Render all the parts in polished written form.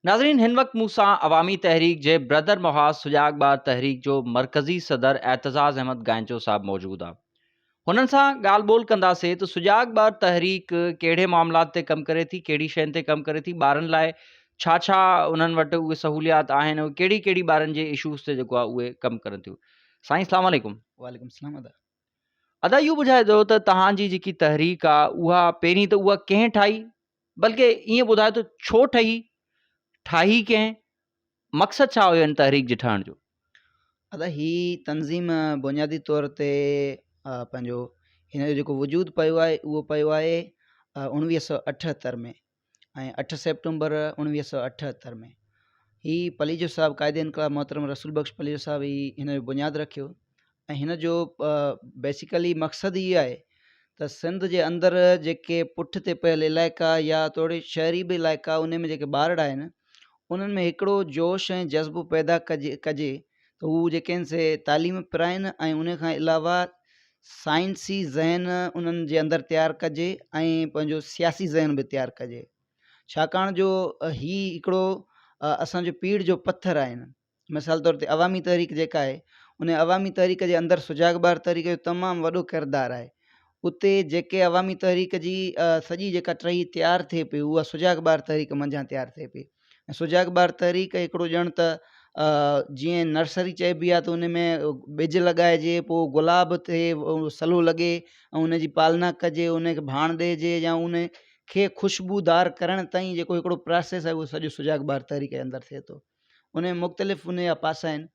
ناظرين هن وقت مون سان عوامي تحريڪ جي بردر محاذ سجاڳ ٻار تحريڪ جو مرڪزي صدر اعتزاز احمد گائنچو صاحب موجود آ هنن سان ڳالهه ٻولهه ڪنداسي ته سجاڳ ٻار تحريڪ ڪهڙي معاملات تي ڪم ڪري ٿي ڪهڙي شين تي ڪم ڪري ٿي ٻارن لاء ڇا ڇا انهن وٽ اهي سهوليات آهن ۽ ڪهڙي ڪهڙي ٻارن جي اشوز تي جيڪو آ اهي ڪم ڪرن ٿيون سائين اسلام عليڪم. وعليڪم السلام ادا. ادا اهو ٻڌائجو ته توهان جي جيڪي تحريڪ آ اها پهرين ته اها ڪنهن ٺاهي بلڪه ائين ٻڌايو ته ڇو ٺهي، ٺاهي ڪنهن، مقصد ڇا هيو ان تحريڪ جي ٺهڻ جو؟ ادا هي تنظيم بنيادي طور تي پنهنجو هن جو جيڪو وجود پيو آهي اهو پيو آهي اڻويهه سو اٺهتر ۾ ۽ اٺ سيپٽمبر اڻويهه سو اٺهتر ۾ هي پليجو صاحب قائد انقلاب محترم رسول بخش پليجو صاحب هي هن جو بنياد رکيو ۽ هن جو بيسيڪلي مقصد هي آهي ته سنڌ جي اندر جيڪي پٺ تي پيل علائقا يا توڙي شهري به علائقا ان ۾ جيڪي ٻارڙا آهن انهن ۾ هڪڙو جوش ۽ جذبو پيدا ڪجي ڪجي ته هو جيڪي آهن سي تعليم پرائن ۽ ان کان علاوه سائنسي ذهن انهن جي اندر تيار ڪجي ۽ پنهنجو سياسي ذهن به تيار ڪجي ڇاڪاڻ جو هي هڪڙو اسانجو پيڙهه جو پٿر آهن مثال طور تي عوامي تحريڪ جيڪا آهي ان عوامي تحريڪ جي اندر سجاڳ ٻار تحريڪ جو تمام وڏو ڪردار آهي اتي جيڪي عوامي تحريڪ جي سڄي جيڪا ٽهي تيار ٿئي پئي اها سجاڳ ٻار تحريڪ منجهان تيار ٿئي پئي ۽ سجاڳ ٻار تحريڪ هڪڙو ڄڻ ته جيئن نرسري چئبي آهي ته ان ۾ ٻج لڳائجي پوء گلاب ٿئي سلو لڳي ۽ ان جي پالنا ڪجي ان کي ڀاڻ ڏئجي يا ان کي خوشبودار ڪرڻ تائين جيڪو هڪڙو پراسيس آهي اهو سڄو سجاڳ ٻار تحريڪ جي اندر ٿئي ٿو ان ۾ مختلف ان جا پاسا آهن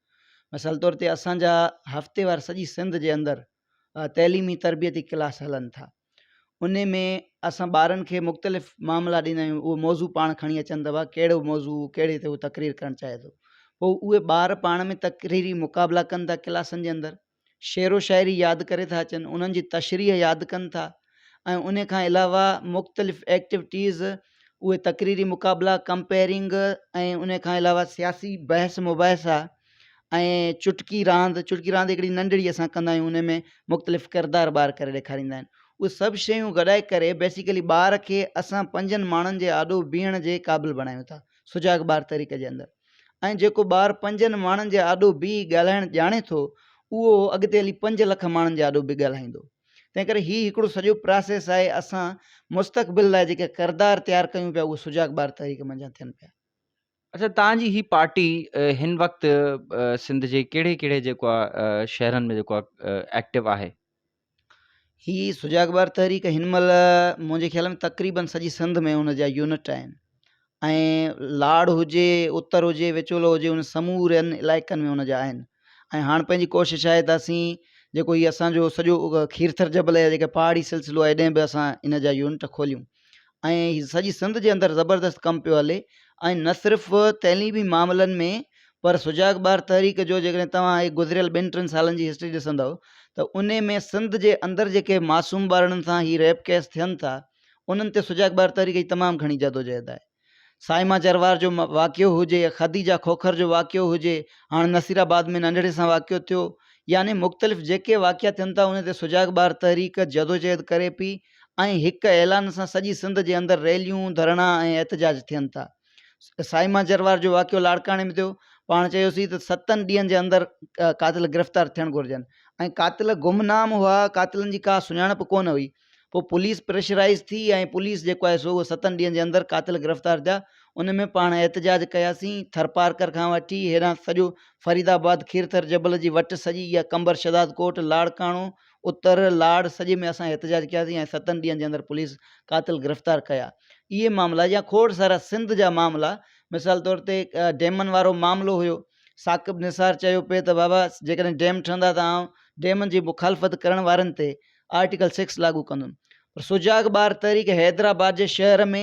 مثال طور تي اسان جا هفتيوار سڄي سنڌ جي اندر تعليمي تربيتي ڪلاس هلن ٿا ان ۾ اسان ٻارن کي مختلف معاملا ڏيندا آهيون اهو موضوع پاڻ کڻي اچن ٿا ڪهڙو موضوع ڪهڙي تي هو تقرير ڪرڻ چاهي ٿو پوء اهي ٻار پاڻ ۾ تقريري مقابلا ڪن ٿا ڪلاسن جي اندر شعر و شاعري ياد ڪري ٿا اچن، انهن جي تشريح ياد ڪن ٿا ۽ ان کان علاوه مختلف ايڪٽيوٽيز اهي تقريري مقابلا، ڪمپيئرنگ ۽ ان کان علاوه سياسي بحث مباحثا ۽ چٽڪي راند، چٽڪي راند هڪڙي ننڍڙي اسان ڪندا آهيون ان ۾ مختلف ڪردار ٻار ڪري ڏيکاريندا آهن اهي سڀ شيون گڏائي ڪري بيسيڪلي ٻار کي اسان پنجن ماڻهن جي آڏو بيهڻ جي قابل بڻايون ٿا سجاڳ ٻار تحريڪ جي اندر. ۽ جيڪو ٻار پنجن ماڻهن جي آڏو بيهي ڳالهائڻ ڄاڻي ٿو، اهو اڳتي هلي پنج لک ماڻهن جي آڏو به ڳالهائيندو. تنهنڪري هي هڪڙو سڄو پراسيس آهي، اسان مستقبل لاء جيڪي ڪردار تيار ڪيون پيا، اهي سجاڳ ٻار تحريڪ منجهان ٿين پيا. اڇا توهان جي هي پارٽي هن وقت سنڌ جي ڪهڙي ڪهڙي جيڪو آ شهرن ۾ جيڪو آ ايڪٽو آهي؟ هي سجاڳ ٻار تحريڪ هن مهل منهنجي خيال ۾ تقريبن سڄي سنڌ ۾ ان جا يونٽ آهن ۽ لاڙ هجي اتر هجي وچولو هجي ان سمورن علائقن ۾ ان جا آهن ۽ هاڻ پنهنجي ڪوشش آهي ته اسين جيڪو هي اسانجو سڄو کيرٿر جبل جا جيڪي پهاڙي سلسلو آهي ايڏي به اسان ان جا يونٽ کوليون ۽ هي سڄي سنڌ جي اندر زبردست ڪم پيو هلي ۽ نه صرف تعليمي معاملن ۾ پر سجاڳ ٻار تحريڪ جو جيڪڏهن توهان هي گذريل ٻن ٽن سالن جي هسٽري ڏسندؤ ته انهي ۾ سنڌ جي اندر جيڪي معصوم ٻارڙن سان هي ريپ ڪيس ٿين ٿا انهن تي سجاڳ ٻار تحريڪ جي تمام گهڻي جدوجهد آهي. صائمه جروار جو واقعو هجي، خديجه کوکر جو واقعو هجي، هاڻ نصير آباد ۾ ننڍڙي سان واقعو ٿيو، يعني مختلف جيڪي واقعا ٿين ٿا ان تي سجاڳ ٻار تحريڪ جدوجهد ڪري پئي ۽ هڪ اعلان سان سڄي سنڌ جي اندر ريليون، ڌرڻا ۽ احتجاج ٿين ٿا. صائمه جروار جو واقعو لاڙڪاڻي ۾ ٿيو، پاڻ چيوسين ته ستن ڏينهن جي اندر قاتل گرفتار ٿيڻ گهرجن ۽ قاتل گمنام هئا، قاتلن جي ڪا سڃاڻپ ڪونه هئي، پوء پوليس پريشرائيز ٿي ۽ پوليس جيڪو آهي سو اهو ستن ڏينهن جي اندر قاتل گرفتار ٿيا ان ۾ پاڻ احتجاج ڪياسين ٿرپارڪر کان وٺي هيڏانهن سڄو فريد آباد کيرٿر جبل جي وٽ سڄي اها قمبر شهداد ڪوٽ لاڙڪاڻو اتر لاڙ سڄي ۾ اسان احتجاج ڪياسين ۽ ستن ڏينهن جي اندر پوليس قاتل گرفتار ڪيا اهي معاملا يا کوڙ سارا سنڌ جا معاملا مثال طور تي ڊيمن وارو معاملو هيو ثاقب نثار چيو پئي ته بابا جيڪڏهن ڊيم ٺهندا ته آئون ڊيمن جي مخالفت ڪرڻ وارن تي آرٽيڪل سڪس لاڳو ڪندم پر سجاڳ ٻار تحريڪ حيدرآباد جي شهر ۾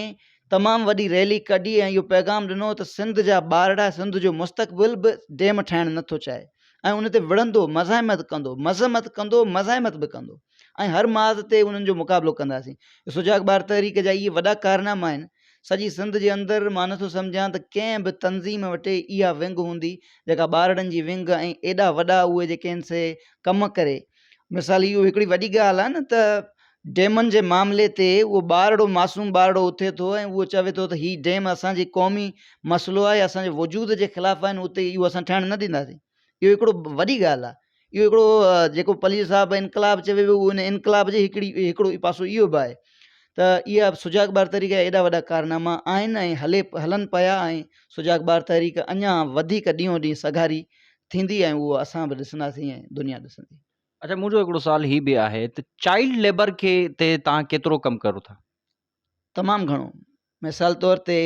تمام وڏي ريلي ڪڍي ۽ اهو پيغام ڏنو ته سنڌ جا ٻارڙا سنڌ جو مستقبل به ڊيم ٺاهڻ نٿو چاهي ۽ ان تي وڙهندو مزاحمت ڪندو مذمت ڪندو مزاحمت به ڪندو ۽ هر محاذ تي انهن جو مقابلو ڪنداسين سجاڳ ٻار تحريڪ جا اهي وڏا ڪارناما آهن سڄي سنڌ جي اندر مان نٿو سمجهان ته ڪنهن به تنظيم وٽ اها ونگ هوندي جيڪا ٻارڙن جي ونگ ۽ ايڏا وڏا اهي جيڪي آهن سي ڪم ڪري مثال اهو هڪڙي وڏي ڳالهه آهي نه ته ڊيمن جي معاملي تي اهو ٻارڙو معصوم ٻارڙو اٿي ٿو ۽ اهو چوي ٿو ته هي ڊيم اسان جي قومي مسئلو آهي اسان جي وجود جي خلاف آهن اتي اهو اسان ٺهڻ نه ڏينداسين اهو هڪڙو وڏي ڳالهه آهي اهو هڪڙو جيڪو پليجي صاحب انقلاب چوي پيو اهو ان انقلاب جي هڪڙي هڪڙو پاسو اهو به آهي ته اها سجاڳ ٻار تحريڪ جا ايڏا وڏا ڪارناما آهن ۽ هلي هلن پيا ۽ سجاڳ ٻار تحريڪ اڃا وڌيڪ ڏينهون ڏينهن سگهاري ٿيندي ۽ اهو اسان به ڏسنداسين ۽ دنيا ڏسندي. اڇا منهنجو هڪڙو سوال هي به آهي ته چائلڊ ليبر کي تي توهان ڪيترو ڪم ڪريو ٿا؟ تمام گهڻو مثال طور تي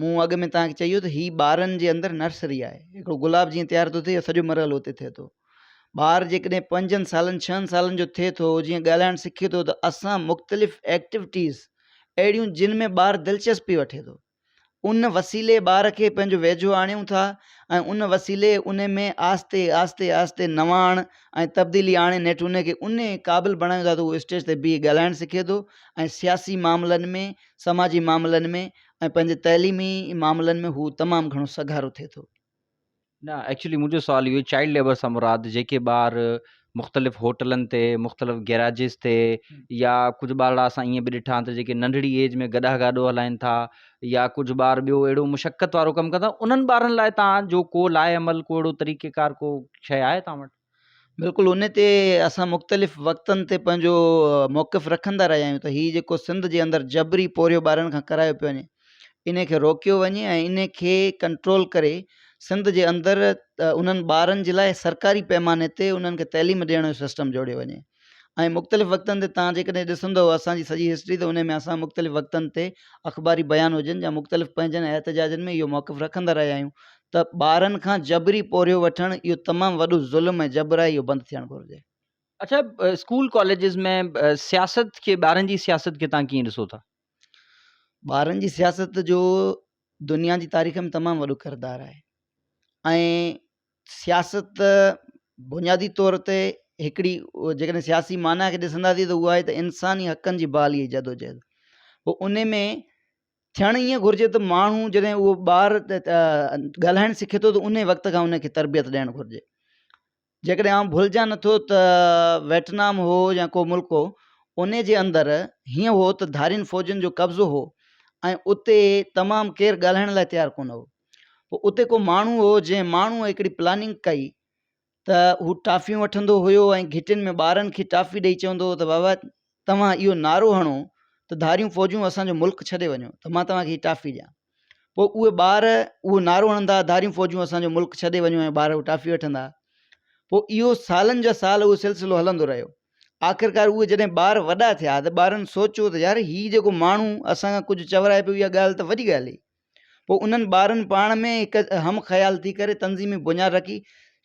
مون اڳ ۾ توهان کي چيو ته هي ٻارن جي اندر نرسري آهي هڪڙو گلاب جيئن تيار ٿو ٿئي سڄو مرحلو اتي ٿئي ٿو ٻار جيڪڏهن پنجن سالن ڇهن سالن جو ٿئي ٿو جيئن ڳالهائڻ سکي ٿو ته اسان مختلف ايڪٽيوٽيز اهڙيون جن ۾ ٻار دلچسپي وٺي ٿو ان وسيلي ٻار کي پنهنجو ويجهو آڻيون ٿا ۽ ان وسيلي ان ۾ آهستي آهستي آهستي نواڻ ۽ تبديلي آڻي نيٺ ان کي ان قابل بڻايون ٿا ته هو اسٽيج تي بيهي ڳالهائڻ سکي ٿو ۽ سياسي معاملن ۾ سماجي معاملن ۾ ۽ پنهنجي تعليمي معاملن ۾ هو تمام گهڻو سگهارو ٿئي ٿو. نه ايڪچولي منهنجو سوال اهو چائلڊ ليبر سان مراد جيڪي ٻار مختلف هوٽلن تي مختلف گيراجز تي يا ڪجهه ٻارڙا اسان ائين به ڏٺا آهن ته جيڪي ننڍڙي ايج ۾ گڏا گاڏو هلائين ٿا يا ڪجهه ٻار ٻيو اهڙو مشقت وارو ڪم ڪن ٿا انهن ٻارن لاء تان جو ڪو لاء عمل ڪو اهڙو طريقي ڪار ڪو شيء آهي تان وٽ؟ بلڪل ان تي اسان مختلف وقتن تي پنهنجو موقف رکندا رهيا آهيون ته هي جيڪو سنڌ جي اندر جبري پورهيو ٻارن کان ڪرايو پيو وڃي ان کي روڪيو وڃي ۽ ان کي ڪنٽرول ڪري سنڌ جي اندر انهن ٻارن جي لاء سرڪاري پيماني تي انهن کي تعليم ڏيڻ جو سسٽم جوڙيو وڃي ۽ مختلف وقتن تي تان جيڪڏهن ڏسندو اسان جي سڄي هسٽري ته ان ۾ اسان مختلف وقتن تي اخباري بيان هجن يا مختلف پنهنجن احتجاجن ۾ اهو موقف رکندا رهيا آهيون ته ٻارن کان جبري پورهيو وٺڻ اهو تمام وڏو ظلم ۽ جبر آهي اهو بند ٿيڻ گهرجي. اڇا اسڪول ڪاليجز ۾ سياست کي ٻارن جي سياست کي تان ڪيئن ڏسو ٿا؟ ٻارن جي سياست جو دنيا جي تاريخ ۾ تمام وڏو ڪردار آهي ۽ سياست بنيادي طور تي هڪڙي جيڪڏهن سياسي معنيٰ کي ڏسنداسين ته اها آهي ته انساني حقن جي بحالي جي جدوجهد پوء ان ۾ ٿيڻ ائين گهرجي ته ماڻهو جڏهن اهو ٻار ڳالهائڻ سکي ٿو ته ان وقت کان ان کي تربيت ڏيڻ گهرجي جيڪڏهن آئون ڀلجان نٿو ته ويٽنام هو يا ڪو ملڪ هو ان جي اندر هيئن هو ته ڌارين فوجن جو قبضو هو ۽ اتي تمام ڪير ڳالهائڻ لاء تيار ڪونه هو پوء اتي ڪو ماڻهو هو جنهن ماڻهوء هڪڙي پلاننگ ڪئي ته هو ٽافيون وٺندو هيو ۽ گهٽين ۾ ٻارن کي ٽافي ڏئي چوندو هو ته بابا توهان اهو نعرو هڻو ته ڌاريون فوجون اسان جو ملڪ ڇڏي وڃو ته مان توهان کي هي ٽافي ڏيان. پوء اهي ٻار اهو نعرو هڻندا ها ڌاريون فوجون اسان جو ملڪ ڇڏي وڃو ۽ ٻار اهو ٽافي وٺندا ها. پوء اهو سالن جا سال اهو سلسلو هلندو رهيو. آخرڪار اهي جڏهن ٻار وڏا ٿيا ته ٻارن سوچيو ته يار هي جيڪو ماڻهو اسان کان ڪجهه چورائي پيو اها ڳالهه ته وڏي ڳالهه هئي. پوء انهن ٻارن پاڻ ۾ هڪ هم خيال ٿي ڪري تنظيمي بنياد رکي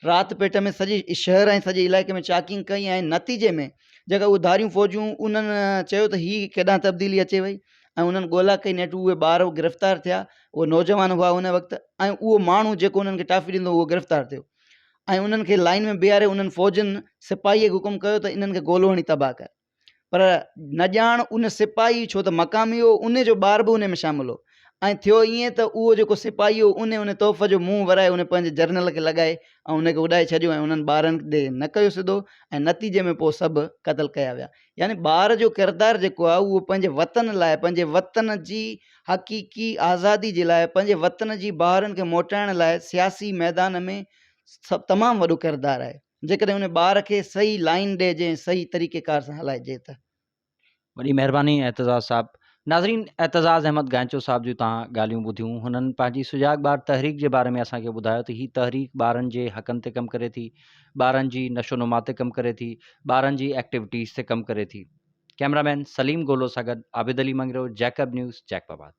رات پيٽ ۾ سڄي شهر ۽ سڄي علائقي ۾ چاڪنگ ڪئي ۽ نتيجي ۾ جيڪا اهي ڌاريون فوجون انهن چيو ته هي ڪيڏانهن تبديلي اچي وئي ۽ انهن ڳولا ڪئي نيٺ اهي ٻار گرفتار ٿيا اهي نوجوان هئا ان وقت ۽ اهو ماڻهو جيڪو انهن کي ٽافي ڏيندو اهو گرفتار ٿيو ۽ انهن کي لائن ۾ بيهاري انهن فوجن سپاهي کي حڪم ڪيو ته انهن کي گولو هڻي تباهه ڪر پر نه ڄاڻ ان سپاهي ڇو ته مقامي هو ان جو ٻار به ان ۾ شامل هو ۽ ٿيو ائين ته اهو جيڪو سپاهي هو ان ان تحفه جو منهن ورائي ان پنهنجي جرنل کي لڳائي ۽ ان کي اڏائي ڇڏيو ۽ انهن ٻارن ڏي نه ڪيو سڌو ۽ نتيجي ۾ پوء سڀ قتل ڪيا ويا يعني ٻار جو ڪردار جيڪو آهي اهو پنهنجي وطن لاء پنهنجي وطن جي حقيقي آزادي جي لاء پنهنجي وطن جي بهارن کي موٽائڻ لاء سياسي ميدان ۾ تمام وڏو ڪردار آهي جيڪڏهن ان ٻار کي صحيح لائين ڏئجي ۽ صحيح طريقي ڪار سان هلائجي ته. وڏي مهرباني اعتزاز صاحب. ناظرين اعتزاز احمد گائنچو صاحب جون توهان ڳالهيون ٻڌيون هنن پنهنجي سجاڳ ٻار تحريڪ جي باري ۾ اسان کي ٻڌايو ته هي تحريڪ ٻارن جي حقن تي ڪم ڪري ٿي ٻارن جي نشو نما تي ڪم ڪري ٿي ٻارن جي ايڪٽيوٽيز تي ڪم ڪري ٿي ڪئميرا مين سليم گولو سان گڏ Abid Ali Mangrio Jacob news Jacob آباد.